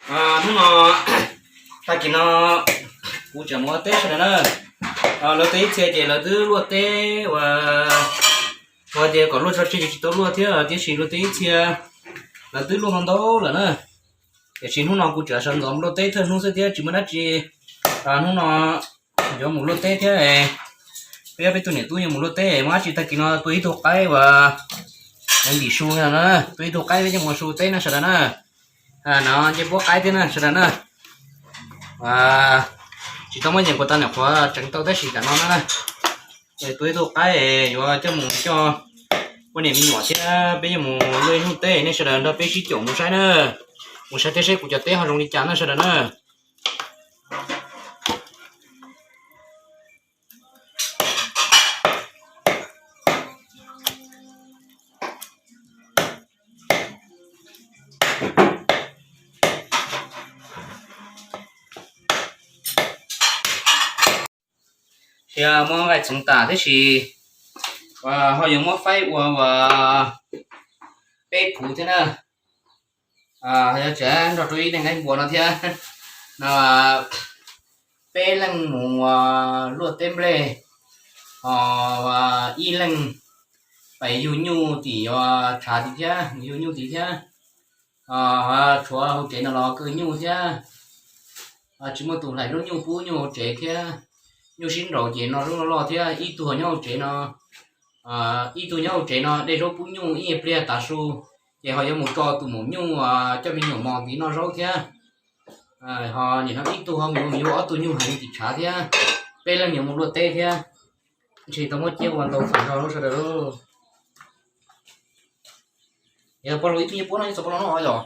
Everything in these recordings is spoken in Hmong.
Hnub no, tag kis no kuv tseem mus ua teb sawv daws na. Lawv teb ib txhia ces lawv twb luaj teb uas, uas tias kom luaj tso tseg ces tsis tau luaj thiab, tiam sis luaj teb ib txhia lawv twb luaj ntau ntau lawm na. Tiam sis hnub no kuv tseem sawv ntxov mus luaj teb thawj hnub xwb thiab tsis muaj dab tsi. Hnub no yuav mus luaj teb thiab, peb peb tug niam tub yuav mus luaj teb, muaj dab tsi tag kis no tua ib tug qaib uas ntim su na, tua ib tug qaib peb coj mus su teb na sawv daws na. No ncej puab qaib thiab na sawv daws na. Tsis tau muaj yeem kuas tau niam qhuav tseev tau tab sis tam no na, tua ib tug qaib yuav coj mus coj poj niam me nyuam thiab peb yuav mus luaj ib hnub teb, nej sawv daws nrog peb sib caum mus saib na. Mus saib teb seb kuv cov teb ho zoo li cas na sawv daws na. Thiab muab nqaij txoov tas thiab sis ho yuav muab faib ua ua peb phuv thiab na. Yog tseem nrog rau ib leeg nqaij npua no thiab no, peb leeg mus luaj teb nplej, ho ib leeg pais yug nyuj tim tshav tid thiab, yug nyuj tid thiab. Tshuav hauv tsev no los kaw nyuj thiab, tsis muaj tus hlais zaub nyuj pub nyuj hauv tsev thiab. Nyuj sib nraus ces no zaub loj loj thiab, ib tug nyob hauv tsev no, ib tug nyob hauv tsev no de zaub pub nyuj ib pliag tav su, ces ho yuav mus tso tus maum nyuj coj me nyuam mos ntxiv noj zaub thiab. Ho nim no ib tug ho mus yug ob tug nyuj heev tim tshav thiab. Peb leeg yuav mus luaj teb thiab, ntshe tau muab ciab ua ntau txaus zog lub sawv daws lauj. Yog poj laus ib tug nyob puab no, ib txog poj laus no yog.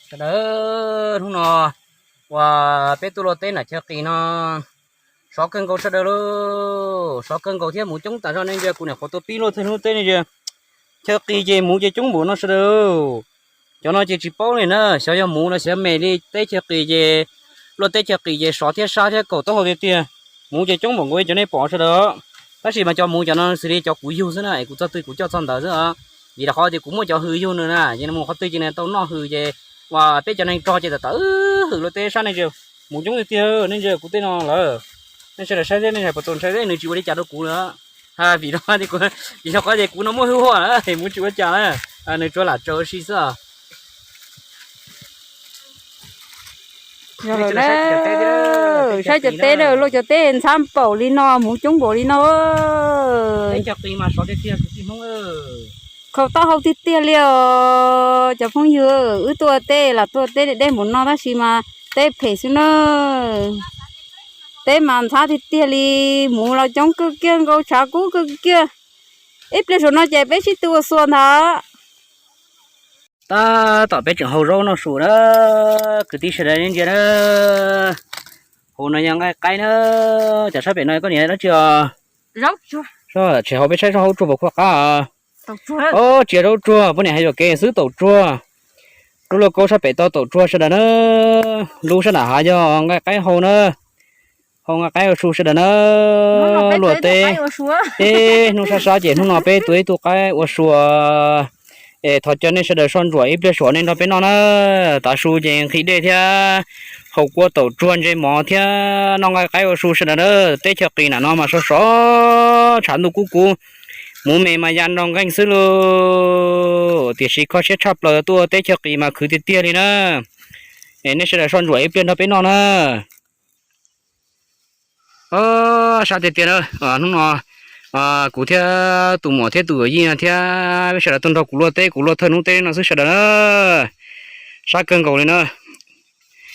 Sawv daws, hnub no uas peb tuaj luaj teb nram chaw qis no, sov kawg nkaus sawv daws lauj, sov kawg nkaus thiab muv coob tas zog, nej ntsia kuv niam qhuav tua pib luaj txog hnub teb nej ntsia. Chaw qis ces muv ces coob npaum no sawv daws. Cov no ces tsis paub li na, xyov yog muv los xyov me li, teb chaw qis ces luaj teb chaw qis ces sov thiab sab thiab kaum taub hau tiag tiag. Muv ces coob npaum nkaus li cov nej pom sawv daws. Tab sis mas cov muv cov no xws li cov kuv yug xwb na, es kuv txog twg kuv coj txog ntawd xwb os. Vim rau qhov tias kuv muaj cov hws yug nws na, ces nws mus qhov twg ces nws tau noj hws ces uas peb cov neeg rog ces tawm tawm hws luaj teb sab, nej ntsia, muv coob tiag tiag, nej ntsia kuv tej no lawm. Nej sawv daws saib seb nej hais puas tau ntshai, nws tsis ua li cas rau kuv lawm. Vim rau qhov tias kuv, vim rau qhov tias kuv no muaj hwj huam na, muv tsis ua cas na, nws tsuas lam tsaws ua si xwb os. Saib cov teb na, luaj cov teb ntxhab npaum li no, muv coob npaum li no. Khaus taub hau tiag tiag li os cov phooj ywg, wb tuaj teb los tuaj teb deb deb npaum no tab sis mas teb phem xwb na. Teb mas ntxhab tiag tiag li, muv los coob kawg kiag, nkaus tshav kub kawg kiag. Ib pliag saum no ces peb sib tw ua xua ntag. Tab tom peb tseem hau zaub noj su na, kwv tij sawv daws nej ntsia na. Hauv no yog nqaij qaib na, cov sab pem no koj niam dab tsi os? Tsis hau peb saib soj hauv tsuag puas khuaj qab. Tsis yog zaub tsuag, poj niam hais yuam kev xwb, taum tsuag. Lub lauj kaub sab pem tau taum tsuag sawv daws na. Lub sab nram hav yog nqaij qaib hau na. Hau nqaij qaib ua su sawv daws na. Luaj teb, ib hnub sab sab ces hnub no peb tua ib tug qaib ua su. Es thov caw nej sawv daws soj ntsuam ib pliag saum nej nrog peb noj na. Tav su ces nqhis dej thiab haus kua taum tsuag ntse mov thiab noj nqaij qaib ua su sawv daws na. Teb chaws qis nram no mas sov sov, tshav ntuj kub kub, muv me mas ya nrog nqeej xwb lauj. Tiam sis kho siab tshaj plaws tuaj teb chaws qis mas khwv tiag tiag li na. Es nej sawv daws soj ntsuam ib pliag nrog peb noj na. Sab tiag tiag na, hnub no kuv thiab tus muam thiab tus yawm yij no thiab peb sawv daws tuaj nrog kuv luaj teb, kuv luaj thawj hnub teb no xwb sawv daws na. Sab kawg nkaus li na.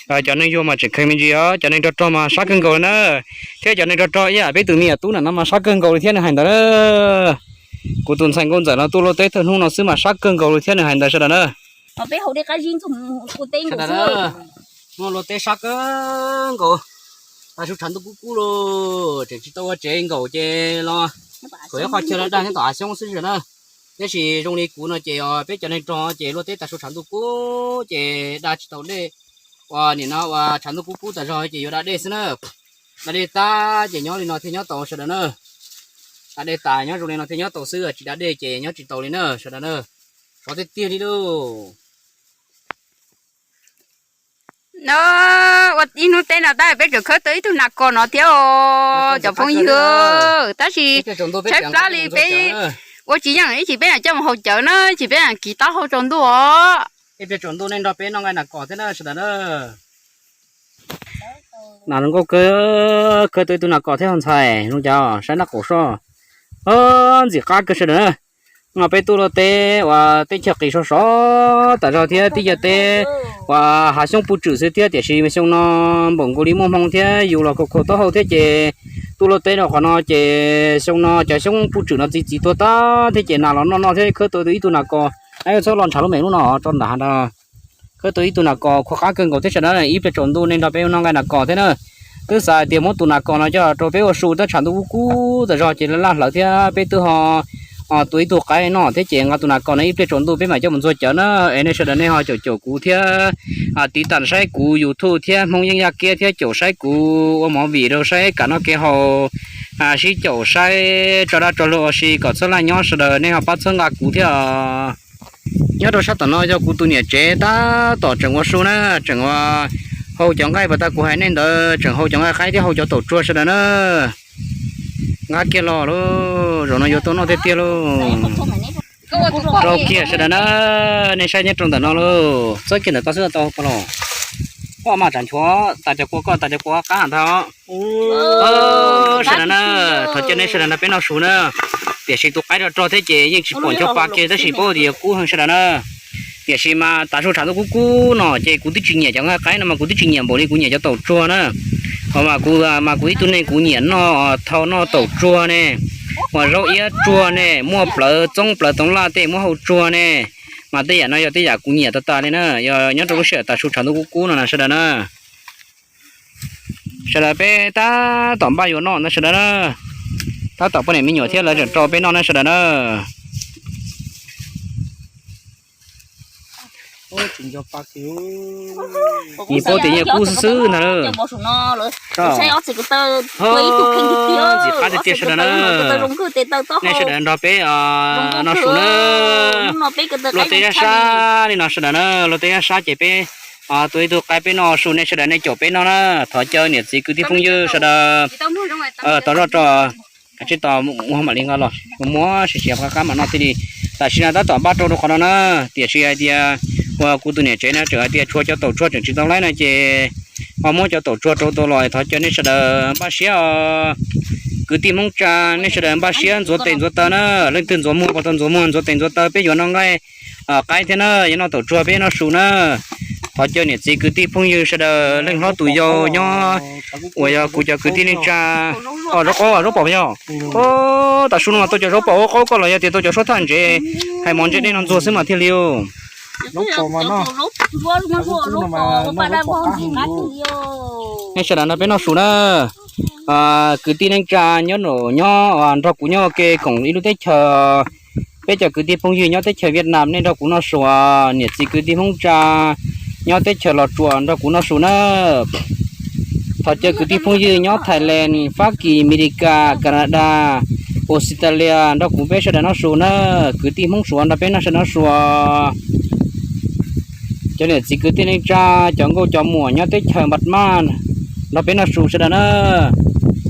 Cov neeg yuag mas tseem kheev me ntsis os, cov neeg rog rog mas sab kawg nkaus li na. Thiab cov neeg rog rog ib yam peb tus me nyuam tub nram no mas sab kawg nkaus li thiab nws hais ntawd na. Kuv tus ntxhais nkauj ntxawm no tuaj luaj teb thawj hnub no xwb mas sab kawg nkaus li thiab nws hais ntawd sawv daws na. Hnub luaj teb sab kawg nkaus, tav su tshav ntuj kub kub lauj, tseem tsis tau ua tsev nkaum ces los kom ib qho chaw dag nyob tom hav xyoob xwb sawv daws na. Tab sis zoo li kuv no ces peb cov neeg rog ces luaj teb tav su tshav ntuj kub ces da tsis tau dej. Uas nim no uas tshav ntuj kub kub tas zog ces yuav da dej xwb na. Da dej tag ces nyob li no thiaj nyob tau sawv daws na. Da dej tas nyob zoo li no thiaj nyob tau xwb, tsis da dej ces nyob tsis tau li na sawv daws na. Sov tiag tiag li lauj. No, ua ib hnub teb no tab peb tseem khawb tau ib tug nas kos no thiab os cov phooj ywg. Tab sis tshaib plab li peb ua tsis yeej ib chim peb mam coj mus haus cawv na, ib chim peb mam kiv taub hau tsaus ntuj os. Ib pliag tsaus ntuj nej nrog peb noj nqaij nas kos thiab na sawv daws na. Nas zoo nkauj kawg, khawb tau ib tug nas kos thiab ntxhais zoo cas saib nab qaum soj. Ntxim qab kawg sawv daws na. No peb tuaj luaj teb uas teb chaws qis sov sov tas zog thiab tib co teb uas hav xyoob puj tswm xwb thiab tiam sis xyoo no npaum nkaus li muaj hmoo thiab yus los khaus khaus taub hau thiab ces tuaj luaj teb rau qhov no ces xyoo no cov xyoob puj tswm no txi txiv tuag tag thiab ces nas los noj noj thiab khawb tau ib tug nas kos. Txhob los ntshav lub meem lub no tso ntawm hav ntawd. Khawb tau ib tug nas kos khuv qab kawg nkaus thiab sawv daws, ib pliag tsaus ntuj nej nrog peb noj nqaij nas kos thiab na. Twb xav hais tias muab tus nas kos no coj rau peb ua su tab tshav ntuj kub kub tas zog ces laj laj hlawv thiab peb twb ho tua ib tug qaib noj thiab ces nqa tus nas kos no ib pliag tsaus ntuj peb mam coj mus ntxuag cawv na. Es nej sawv daws nej ho caum caum kuv thiab tiv tam saib kuv YouTube thiab Hmoob Yeeb Yaj Kiab thiab caum saib kuv ua movie rau saib kam noj kev haus, sib caum saib tso dab tso luag ua si kom txhob laj nyob sawv daws nej ho pab txhawb nqa kuv thiab. Nyob rau sab tom no yog kuv tus niam tsev tab tom tseem ua su na, tseem ua hau cov nqaij pas tas kuv hais nej ntawd, tseem hau cov nqaij qaib thiab hau cov taum tsuag sawv daws na. Nqa kiag los lauj, zaum no yuav tau noj tiag tiag lauj. Rau kiag sawv daws na, nej saib nyob rau ntawm no lauj, txob kiag ntawm ko xwb tau pas los. Koj mas tsam nchuav tas cov kua, koj tas cov kua qab ntag. Sawv daws na, thov caw nej sawv daws nrog peb noj su na. Tiam sis tus qaib rog rog thiab ces yeej tsis pom ncho pa kiag tab sis paub tias yuav kub heev sawv daws na. Tiam sis mas tav su tshav ntuj kub kub no ces kuv twb tsis nyiam cov nqaij qaib no mas kuv twb tsis nyiam npaum li kuv nyiam cov taum tsuag na. Ho mas kuv, mas kuv ib tug neeg kuv nyiam noj, thau noj taum tsuag ne, uas zaub iab tsuag ne, muaj plawv txoob plawv toov laj tej muab hau tsuag ne. Mas tej yam no yog tej yam kuv nyiam tas tas li na, yog nyob rau lub sij hawm tav su tshav ntuj kub kub no na sawv daws na. Sawv daws peb tab tom npaj yuav noj ntag sawv daws na. Tab tom poj niam me nyuam thiab lawv tseem rau peb noj na sawv daws na. Nim paub tias nyiaj kub xwb xwb ntag lauj. Ntxim qab tiag tiag sawv daws na. Nej sawv daws nrog peb noj su na. Luaj teb sab sab li no sawv daws na, luaj teb sab sab ces peb tua ib tug qaib peb noj su, nej sawv daws nej caum peb noj na. Thov caw niam txiv kwv tij phooj ywg sawv daws tau zoj rau tsib tau ua mam li nqa los muab siav siav qab qab mam noj thiaj li. Tam sim no tab tom npaj rau rau qhov no na, tiam sis hais tias uas kuv tus niam tsev no tseem hais tias tshuav cov taum tsuag tseem tsis tau laib no ces ho muab cov taum tsuag rau tau los. Thov caw nej sawv daws npaj siab os. Kwv tij Hmoob Tsa, nej sawv daws npaj siab ntxuav tes ntxuav taw na. Leej twg ntxuav muag puas tau ntxuav muag, ntxuav tes ntxuav taw, peb yuav noj nqaij qaib thiab na, yuav noj taum tsuag peb noj su na. Thov caw niam txiv kwv tij phooj ywg sawv daws leej hlob tus yau nyob uas yog kuv cov kwv tij neej tsa. Zaub qaub, zaub pom yog. Tav su no mas tau cov zaub pom ua qaub koj los yog tias tau cov suab thaj ntsev, hais mov ntse dej no ntxuag xwb mas thiaj li. Nej sawv daws nrog peb noj su na. Kwv tij neej tsa nyob nram nyob nrog kuv nyob ua ke koom ib lub teb chaws. Peb cov kwv tij phooj ywg nyob teb chaws Vietnam nej nrog kuv noj su. Niam txiv kwv tij Hmoob Tsa nyob teb chaws Los Tsuas nrog kuv noj su na. Thov caw kwv tij phooj ywg nyob Thailand, Fab Kis, Amelikas, Kanadas, Australia nrog kuv peb sawv daws noj su na. Kwv tij Hmoob Suav nrog peb noj sawv daws noj su. Cov niam txiv kwv tij neej tsa, cov nkauj cov muam nyob teb chaws Npam Maj nrog peb noj su sawv daws na.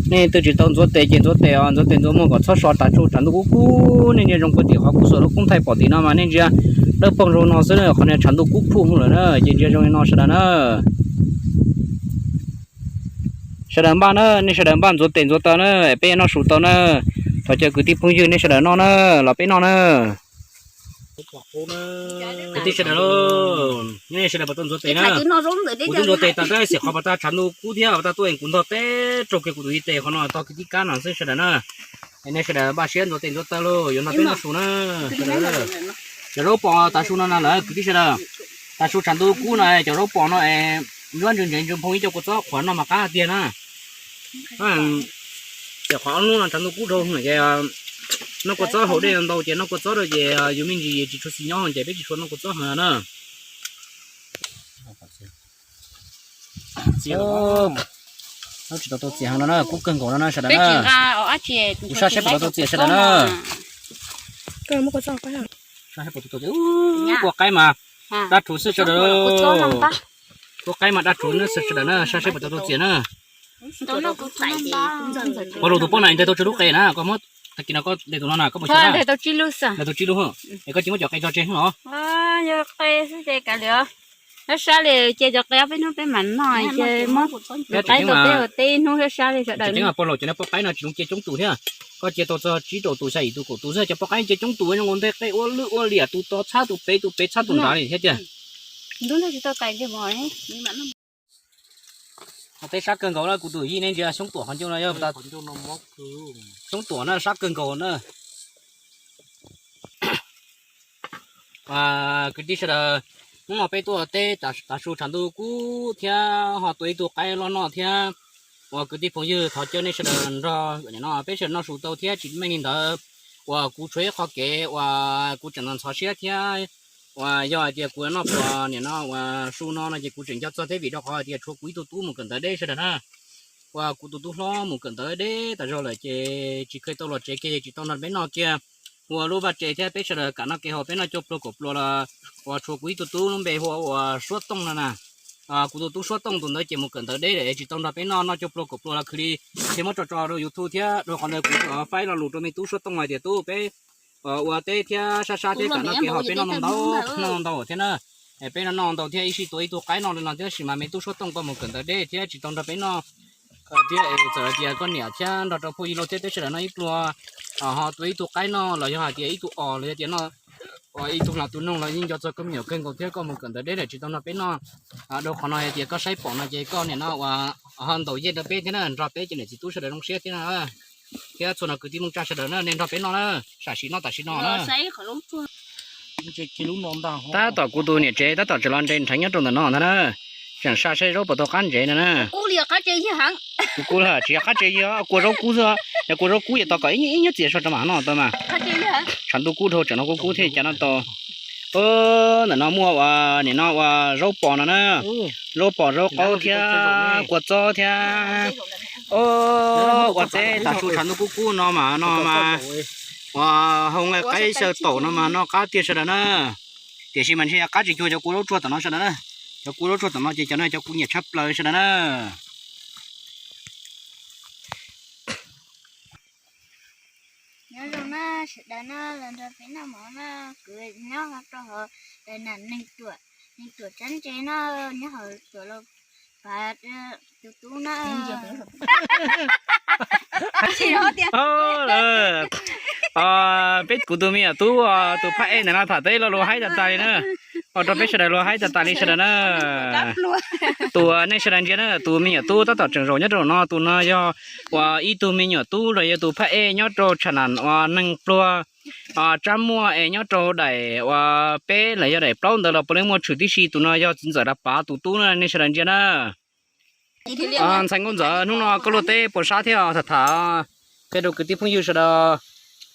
Nej twg tsis tau ntxuav tes ces ntxuav tes os, ntxuav tes ntxuav muag kom txhob so tav su tshav ntuj kub kub. Nej ntsia zoo puag tim qhov kuv xuas lub koob thaij pom tim no mas nej ntsia dawb paug zoo no xwb na, qhov niag tshav ntuj kub phwj lawm na, ces ntsia zoo li no sawv daws na. Sawv daws npaj na, nej sawv daws npaj ntxuav tes ntxuav taw na, peb yuav noj su tau na. Thov caw kwv tij phooj ywg nej sawv daws noj na, los peb noj na. Kwv tij sawv daws lauj, nej sawv daws puas tau ntxuav tes na? Kuv twb ntxuav tes tas tab sis qhov pas tas tshav ntuj kub thiab pas tas tuaj kuv ntog teb raug kiag kuv tus ib tes qhov no tog kwv tij kab no xwb sawv daws na. Nej sawv daws npaj siab ntxuav tes ntxuav taw lauj, yuav nrog peb noj su na. Cov zaub pom tav su no na lawm kwv tij sawv daws. Tav su tshav ntuj kub no cov zaub pom no es yuav ntsees ntsees ntsees nphoo ib co kua txob qhuav noj mas qab tiag na. Ces qhov ob hnub no tshav ntuj kub dhau ces noj kua txob haus dej ntau ces noj kua txob rau ces yus me ntsis tsis tshua xis nyob ces peb tsis tshua noj kua txob heev na. Txias, tsis tau tau txias heev no na, kub kawg nkaus no na sawv daws na. Kuv sab seb puas tau tau txias sawv daws na. Pua qaib mas dab rhuv xwb sawv daws. Pua qaib mas dab rhuv xwb sawv daws na, saib seb puas tau tus txias na. Ua lus tus pob na nteg tau tsib lub qe na, koj muab tag kis no koj nteg tus no na, koj mus xyuas na. Nteg tau tsib lub, es koj cia muab cov qe tso tseg xwb los. Yog qe xwb ces kav liam. Sab sab li cia cov qe ob peb hnub peb mam noj ces muab qaib tua peb ua teb ib hnub sab sab li sawv daws. Pua laus cov pua qaib no tsis zoo cia coob tus thiab. Koj cia tau txog tsib rau tus xya yim tus kaum tus xwb, cov pua qaib cia coob tus zoo ua ntej qe ua lwj ua liam, tus tod txhab tus pem, tus pem txhab tus nrad li thiab tiag. Teb sab kawg nkaus na, kuv tus yij nej ntsia xyoob tuam qhov ncauj no yog xyoob tuam na, sab kawg nkaus na. Kwv tij sawv daws, hnub no peb tuaj teb tav su tshav ntuj kub thiab ho tua ib tug qaib loj noj thiab. Uas kwv tij phooj ywg thov caw nej sawv daws nrog no peb sawv daws noj su tau thiab. Tsis meej li ntawd uas kuv tshuav ib qho kev uas kuv tseem ntxhov siab thiab. Uas yog hais tias kuv noj puas nim no uas su no no ces kuv tseem nco txog thiab, vim rau qhov hais tias tshuav kuv ib tug tub mus kawm ntawv deb sawv daws na. Uas kuv tus tub hlob mus kawm ntawv deb tas zog lawm ces tsis kheev tau los tsev kiag, tsis tau nrog peb noj kiag. Ua lub vaj tse thiab peb sawv daws kam noj kev haus, peb noj cuaj pluag kaum pluag los uas tshuav kuv ib tug tub lub npe hu ua Suab Tooj no na. Kuv tus tub Suab Tooj tus ntawd ces mus kawm ntawv deb lawm tsis tau nrog peb noj, noj cuaj pluag kaum pluag los khwv li thiaj muab tso tso rau YouTube thiab, rau qhov ntawd kuv faib lo lus rau me tub Suab Tooj hais tias tub, peb ua teb thiab sab sab thiab kam noj kev haus, peb noj ntau ntau thiab na. Peb noj ntau thiab ib sij tua ib tug qaib noj li no thiab, tab sis mas me tub Suab Tooj koj mus kawm ntawv deb thiab tsis tau nrog peb noj thiab. Txawm hais tias koj niam thiab nrog rau phooj ywg laus thiab peb sawv daws noj ib pluag, ho tua ib tug qaib noj los yog hais tias ib tug os los yog tias noj ib tug hla tus noog los yeej nco txog koj me nyuam kawg nkaus thiab, koj mus kawm ntawv deb lawm tsis tau nrog peb noj. Rau qhov no hais tias koj saib pom no ces koj niam no uas ho ntaus yeej rau peb thiab na, nrog peb cov niam txiv tub sawv daws zoo siab thiab na. Thiab txhua no kwv tij Hmoob Tsab sawv daws na, nej nrog peb noj na, sam sim noj tam sim no na. Tab tom kuv tus niam tsev tab tom tseem los nres nrheev nyob rau ntawm no ntag na. Tseem sam saib zaub puas tau qab ntsev no na. Kuv kub tsis yog qab tsev yog kua zaub kub xwb, yog kua zaub kub yog tau kom ib nyuag txias so rau mam noj tau mas. Tshav ntuj kub dhau tseem no kub kub thiaj cas noj tau. Ntawm no muaj ua nim no ua zaub pos no na, zaub pos zaub qaub thiab kua txob thiab. Ua teb tav su tshav ntuj kub kub no mas no mas ua hau nqaij qaib xyaw taum no mas noj qab tiag sawv daws na. Tiam sis mas ntshe qab tsis cuag cov kua zaub tsuag tom no sawv daws na. Cov kua zaub tsuag tom no ces cov no cov kuv nyiam tshaj plaws sawv daws na. Nyob zoo na sawv daws na, los nrog peb noj mov na, kuv nyob rau hauv daim nam neeg tuam, neeg tuam tsab ntse na, nyob hauv tuam los pav tus tub na. Peb kuv tus me nyuam tub, tus phaj ej ntawm no tham teb los luag haib tas tas li na. Ua rau peb sawv daws luag haib tas tas li sawv daws na. Tus nej sawv daws ntsia na, tus me nyuam tub tab tom tseem zaum nyob rau no, tus no yog uas ib tug me nyuam tub los yog tus phaj ej nyob rau tsham nam uas neeg pluag tsab muaj es nyob rau daim uas peb los yog daim plaub ntawd los puav leej muaj tshwm tib si. Tus no yog txiv ntxawm Dav Pav tus tub na, nej sawv daws ntsia na. Ntxhais Nkauj Ntxawm, hnub no koj luaj teb puas sab thiab tham tham qhia rau kwv tij phooj ywg sawv daws.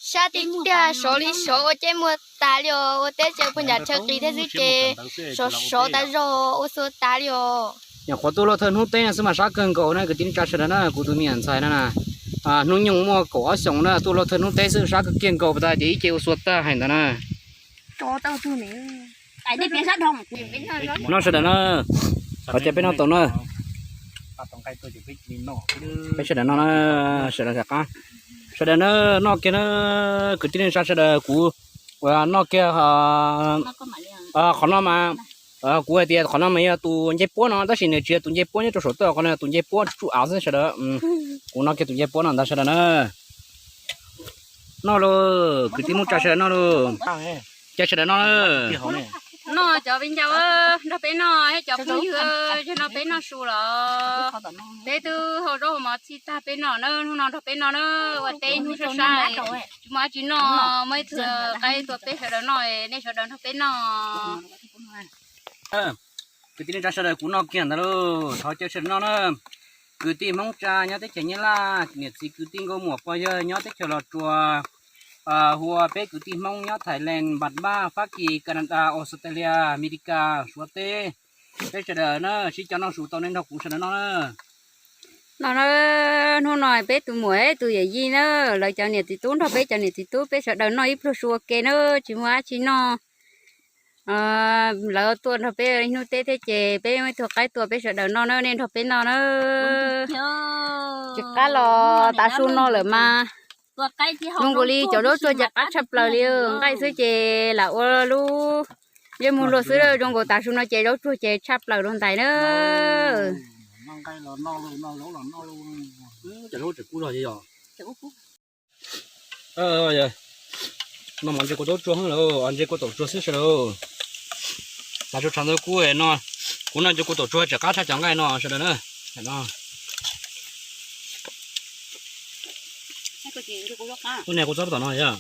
Sab tiag tiag, sov li sov ua ceb muag tas li os, ua teb ces puag nram tshaw qis thiab xwb ces sov sov tas zog ua xua tas li os. Nyuam qhuav tuaj luaj thawj hnub teb no xwb mas sab kawg nkaus na kwv tij neej tsa sawv daws na, kuv tus me nyuam ntxhais no na. Hnub nyoog muaj kaum ob xyoos na, tuaj luaj thawj hnub teb xwb sab kawg kiag nkaus, pas tas tias ib ce ua xua tag hais ntawd na. Noj sawv daws na, qhov tias peb noj tau na. Peb sawv daws noj na, sawv daws sawv qab, sawv daws na, noj kiag na, kwv tij neej tsa sawv daws, kuv uas noj kiag qhov no mas, kuv hais tias qhov no mas yog tus ncej puab no tab sis nws tsis yog tus ncej puab nyob rau saum toj, qhov no yog tus ncej puab tsuj av xwb sawv daws. Kuv noj kiag tus ncej puab no ntag sawv daws na. Noj lauj, kwv tij Hmoob Tsab sawv daws noj lauj. Ces sawv daws noj lauj. Noj cov viv ncaus nrog peb noj, cov phooj ywg nrog peb noj su los peb twb hau zaub hau mov txhij tag peb noj na, hnub no nrog peb noj na, ua teb hnub sab sab, tsis muaj dab tsi noj, muaj ib tug qaib tua peb sawv daws noj, nej sawv daws nrog peb noj. Kwv tij neej tsa sawv daws, kuv noj kiag ntawd lauj, thov caw sawv daws noj na. Kwv tij Hmoob Tsab nyob teb chaws Nyab Laj, niam txiv kwv tij nkauj muam pog yawg nyob teb chaws Los Tsuas, hu ua peb kwv tij Hmoob nyob Thailand, Npam Npaj, Fab Kis, Canada, Australia, Amelikas, Suav teb, peb sawv daws na sib cov noj su tau nej nrog kuv sawv daws noj na. No na, hnub no peb tus muam tus yawm yij na, lawv cov niam txiv tub nrog peb cov niam txiv tub peb sawv daws noj ib pluag su ua ke na, tsis muaj dab tsi noj. Lawv tuaj nrog peb hnub teb thiab ces peb muaj ib tug qaib tua peb sawv daws noj na, nej nrog peb noj na. Tsis qab los tav su no lawm mas zoo nkaus li cov zaub tsuag ces qab tshaj plaws li, nqaij xwb ces lam ua lub zej muag luag xwb, zoo nkaus tav su no ces zaub tsuag ces tshaj plaws rau ntais na. No mas ntses kua zaub tsuag lawm, ntses kua taum tsuag xwb sawv daws. Tav su tshav ntawd kub no, kuv noj ntses kua taum tsuag tseem qab tshaj cov nqaij no sawv daws na. Ub, ne kuv txob tom no yog.